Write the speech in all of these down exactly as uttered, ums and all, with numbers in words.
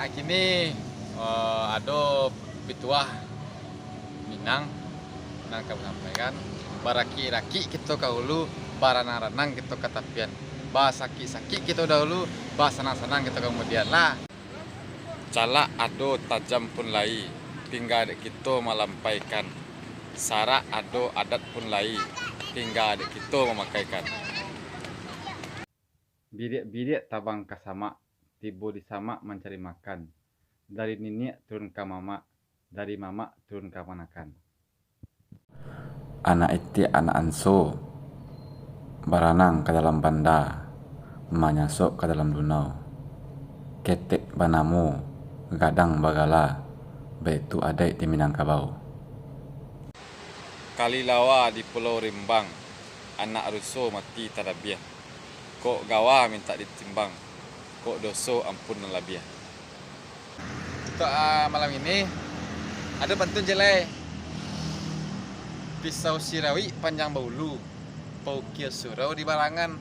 Kini, eh, ado pituah Minang nan ka manyampaikan, barakik-rakik kito ka hulu, baranang-ranang kito ka tapian, basakik-sakik kito dahulu, basanang-sanang kito kamudian lah. Calak ado tajam pun lai, tingga dek kito malampaikan. Sarak ado adat pun lai, tingga dek kito mamakaikan. Biriak-biriak tabang ka samak, tibo di samak mancari makan. Dari niniak turun ka mamak, dari mamak turun ka kamanakan. Anak itiak anak anso, baranang ka dalam banda, manyasok ka dalam dunau. Ketek banamo, gadang bagala, baitu adaik di Minangkabau. Kalilawa di Pulau Rimbang, anak ruso mati tadabiah. Kok gawa mintak ditimbang, kok doso ampun nan labiah. Untuk, ah, malam ini, ado pantun ciek lai. Pisau sirawik panjang baulu, paukia surau di barangan,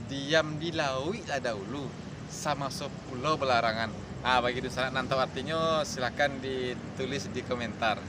diam di lauik lah dahulu, samaso pulau balarangan. Ah, bagi dunsanak nan tahu artinyo, silakan ditulis di komentar.